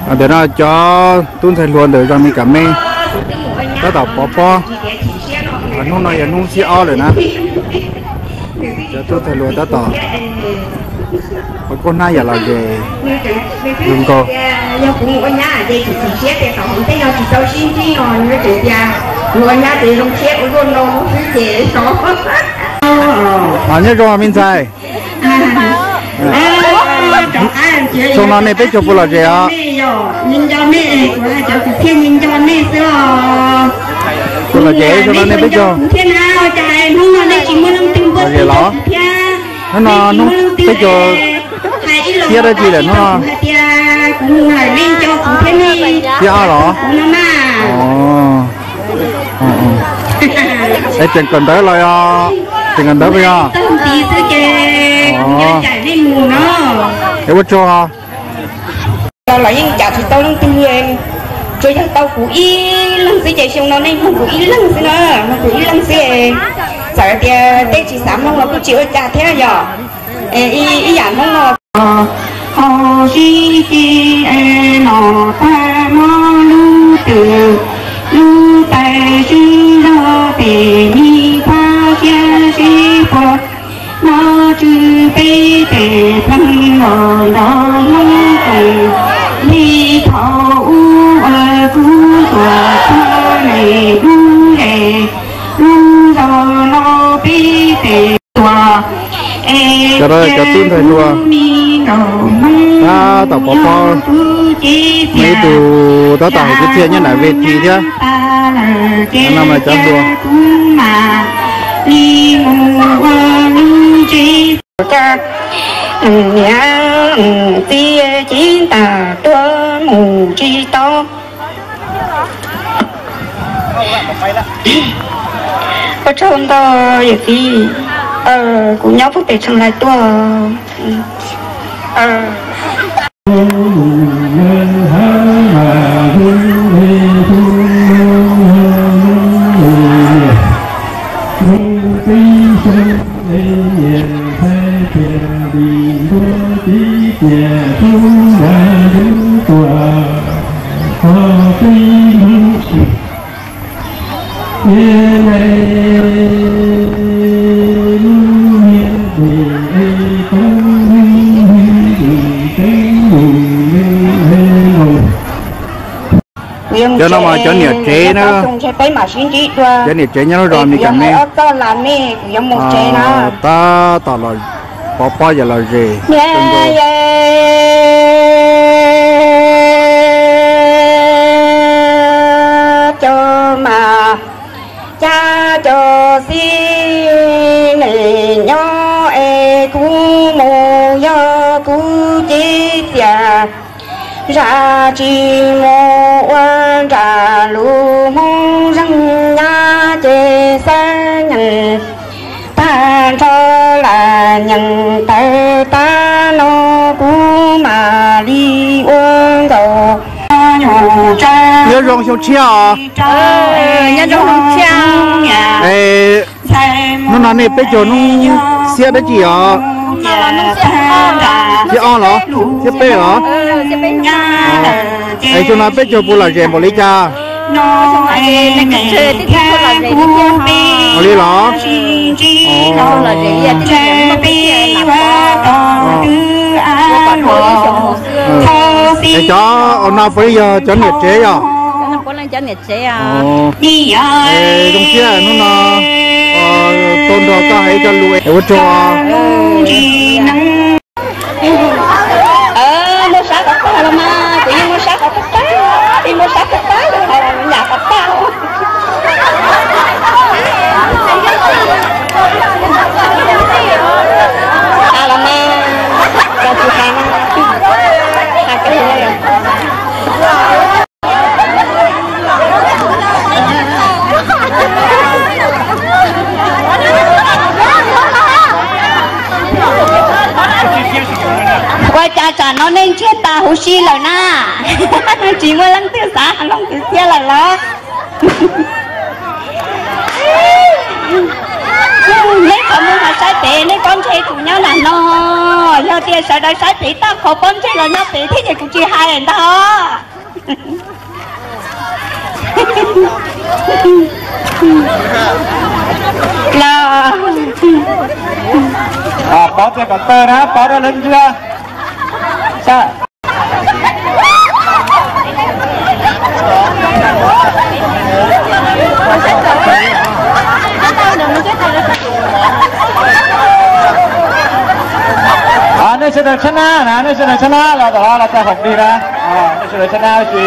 Ntawm no cov tub ntxhais hluas ntawm zos Mes Kas Mes tab tom pov pob. Hnub no yog hnub xiab ob lawm na. Cov tub ntxhais hluas tab tom ua kub hnab yam lom zem zoo nkauj. Nyob zoo me ntxhais. Xyoo no nej peb caug puas lom zem os? Puas lom zem xyoo no nej peb caug? Lom zem los? Hnub no hnub peb caug xiab dab tsi lawm hnub no? Xiab ob los? Es tseem kawm ntawv los yog? Tseem kawm ntawv puas yog? Es ua tsaug. Los yeej cam tsis tau leej twg li, tsuas yog tau kuv ib leeg xwb ces xyoo no nej mloog kuv ib leeg xwb na, mloog kuv ib leeg xwb. Txawm tias tej tsis xav mloog los kuj tsis ua cas thiab yom. Ib yam Hmoob no ho sib ci los tag mob lub twm lub tais sib zog pem mi thab siab sib pua. Nov tswv peb tes pleeg los nrog Hmoob tes li thaum ub ua kub tuam txog lem lub zes lub zos no peb tes tuam. Cov no cov tub ntxhais hluas tab tom pov pob, muaj ib tug tab tom hais kwv txhiaj nyob nram ves ris thiab. No mas cov hluas. Niam txiv ci ntawm tuaj mus tsis tau. Ua tsaug ntau yawm txiv, kuv nyob pug pem tsheej lais tuaj. Cov no mas cov niam tsev na, cov niam tsev nyob lub zos Mes Kas Mes tab tom los pov pob yam lom zem. Cov mas cas cov xib neej nyob es kuv mus yog kuv cev txias, zam tsis mus ua nram lub Hmoob zeej nyab ces xab nyeem tag nrho las nyeem tawv tag no kuv mam li ua nkaus. Nyob zoo xyoo tshiab os. Hnub no nej peb caug hnub xiab dab tsi os? Xiab ob los? Xiab peb los? Es xyoo no peb caug puas lom zem npaum li cas? Ua li los? Es cov no puav leej yog cov niam tsev yom? Zoo siab hnub no tau nrog koj hais ib co lus es ua tsaug. Muaj sab qhov tag los mas, kuv yeej muaj sab qhov tag, yeej muaj sab qhov tag, yam qhov tag. Los mas, tsis has no, has kawg. Ua cas tsam no nej ntsiag tas huv si lawm na? Tsis muaj leej twg xav hais lus kwv txhiaj lawm los? Neb qhov muag mas saib pem, neb pob ntseg kuv nyob nram no. Yog tias sawv daws saib pem tag qhov pob ntseg los nyob pem thiab ces kuv tsis hais ntag. Los, pov txij kom tawg na, pov rau lawv ntsia. Nej sawv daws tshab nab na, nej sawv daws tshab nab los tom los tsa hom dig na. Nej sawv daws tshab nab ua si.